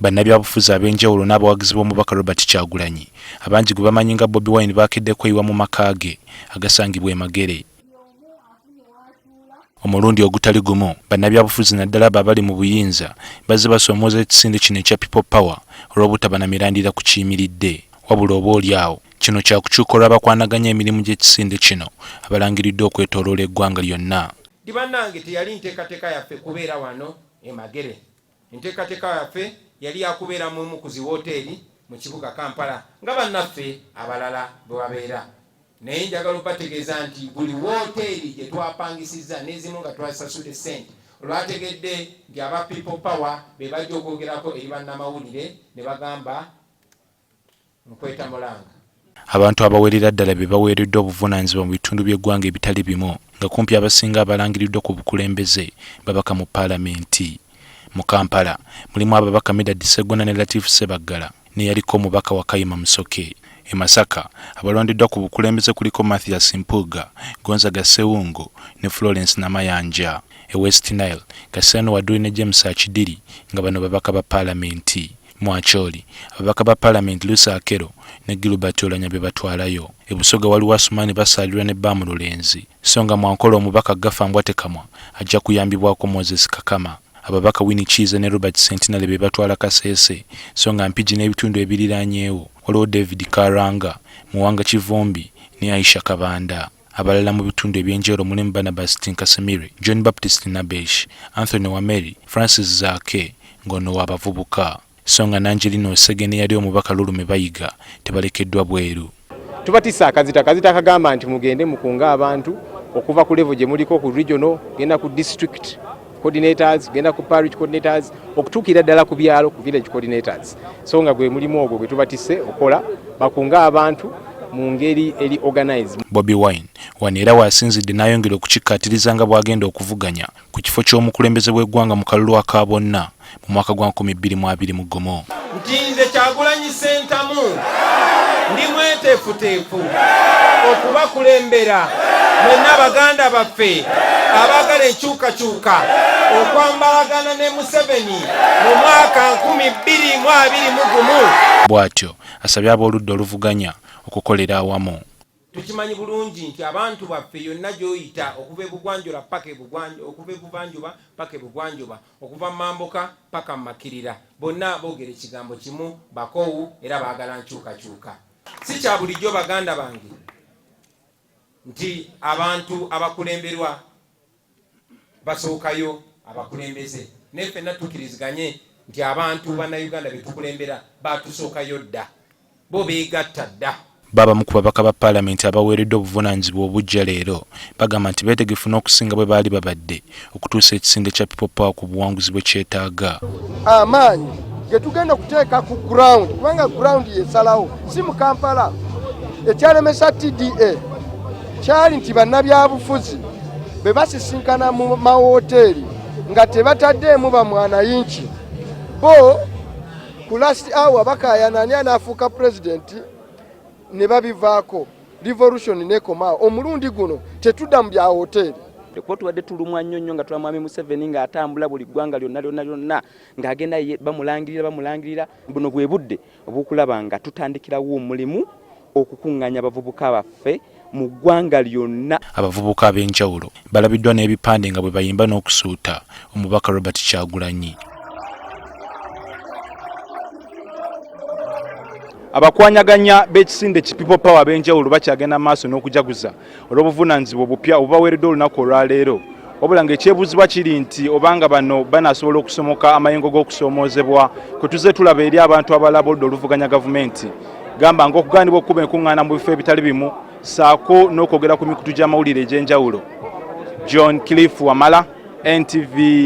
Bannabyabufuzi ab'enjawulo n'abawagizi b'omubaka Robert Kyagulanyi abangi gwe bamanyi nga Bobi Wine baakedde kweyiwa mu maka ge agasangibwa e Magere. Omulundi ogutali gumu bannabyabufuzi naddala abo abali mu buyinza bazze basoomooza ekisinde kino ekya People Power olw'obutaba na mirandira ku kiyimiridde. Wabula oba oli awo kino kyakukyuka olw'abakwanaganya emirimu gy'ekisinde kino abalangiriddwa okwetooloola eggwanga lyonna. Ndi bannange teyali nteekateeka yaffe kubeera wano e Magere. Enteekateeka yaffe yali yakubeera mu emu ku zi wooteeri mu kibuga Kampala nga bannaffe abalala bwe babeera. Naye njagala obategeeza nti buli wooteeri gye twapangisizza n'ezimu nga twasasudde ssente, olwategedde nti aba People Power be bajja okwogerako eri bannamawulire ne bagamba nkweta mulanga. Abantu abawerera ddala be baweereddwa obuvunaanyizibwa mu bitundu by'eggwanga ebitali bimu nga kumpi abasinga abalangiriddwa ku bukulembeze babaka mu Palamenti. Mu Kampala mulimu ababaka Medard Sseggona ne Latif Ssebaggala n'eyaliko omubaka Wakayima Musoke. E Masaka abalondeddwa ku bukulembeze kuliko Mathias Mpuuga, Gonzaga Ssewungu ne Florence Namayanja. E West Nile, Kassiano Wadri ne James Akidiri nga bano babaka ba Palamenti. Mu Acholi, ababaka ba Palamenti Lucy Akello ne Gilbert Olanya be batwalayo. E Busoga waliwo Asuman Basaalirwa ne Bam Lulenzi so nga mu Ankole omubaka Gaffa Mbwatekamwa ajja kuyambibwako Moses Kakama. Ababaka Winnie Kiiza ne Robert Centenary be batwala Kasese so nga Mpigi n'ebitundu ebiriraanyeewo waliwo David Karanga, Muwanga Kivumbi ne Aisha Kabanda. Abalala mu bitundu eby'enjawulo mulimu Barnabas Tinkasimire, John Baptist Nabesh, Anthony Wameri, Francis Zaake ng'ono wa bavubuka so nga n'Angelina Osege n'eyali omubaka Lulume Bayiga tebalekeddwa bweru. Tubatisse akazito, akazito akagamba nti mugende mukunge abantu okuva ku level gye muliko ku regional, genda ku district coordinators, genda ku parish coordinators, okutuukira ddala ku byalo ku village coordinators. So nga gwe mulimu ogwo gwe tubatisse okola, bakunge abantu mu ngeri eri organized. Bobi Wine wano era w'asinzidde n'ayongera okukikkaatiriza nga bw'agenda okuvuganya ku kifo ky'omukulembeze w'eggwanga mu kalulu aka bonna mu mwaka gwa 2021. Nti nze Kyagulanyi Ssentamu ndi mweteefuteefu okubakulembera mwenna baganda baffe abaagala enkyukakyuka okwambalagana ne Museveni mu mwaka 2021. Bw'atyo asabye ab'oludda oluvuganya okukolera awamu. Tukimanyi bulungi nti abantu baffe yonna gy'oyita okuva ebugwanjuba paka okuva ebuvanjuba paka ebugwanjuba, okuva mu mambuka paka mu makkirira, bonna boogera ekigambo kimu, bakoowu era baagala nkyukakyuka. Si kya bulijjo baganda bange nti abantu abakulemberwa basookayo abakulembeze, naye ffenna tukkiriziganye nti abantu bannayuganda be tukulembera baatusookayo dda, bo beegatta dda. Bo abamu ku babaka ba Palamenti abaweereddwa obuvunaanyizibwa obuggya leero bagamba nti beetegefu n'okusinga bwe baali babadde okutuusa ekisinde kya People Power ku buwanguzi bwe kyetaaga. Amaanyi ge tugenda okuteeka ku ground, kubanga ground yesalawo, si mu Kampala. Ekyalemesa TDA kyali nti bannabyabufuzi bwe basisinkana mu mawoteeri nga tebataddeemu bamwanayinki, bo ku last hour bakaayana ani anaafuuka pulezidenti ne babivaako, revolution nekomaawo. Omulundi guno tetudda mu bya woteeri. Kuba tubadde tulumwa nnyo nnyo nga tulaba Mwami Museveni ng'atambula buli ggwanga lyonna lyonna lyonna ng'agenda bamulangirira bamulangirira. Buno bwe budde obw'okulaba nga tutandikirawo omulimu okukuŋŋaanya abavubuka baffe mu ggwanga lyonna. Abavubuka ab'enjawulo balabiddwa n'ebipande nga bwe bayimba n'okusuuta omubaka Robert Kyagulanyi. Abakwanyaganya b'ekisinde ki People Power ab'enjawulo bakyagenda maaso n'okujaguza olw'obuvunaanyizibwa obupya obubaweereddwa olunaku olwaleero, wabula ng'ekyebuuzibwa kiri nti obanga bano banaasobola okusomoka amayengo g'okusoomoozebwa kwe tuzze tulaba eri abantu abalala b'oludda oluvuganya gavumenti, gamba ng'okugaanibwa okukuba enkuŋŋaana mu bifo ebitali bimu ssaako n'okwogera ku mikutu gy'amawulire egy'enjawulo. John Cliff Wamala, NTV.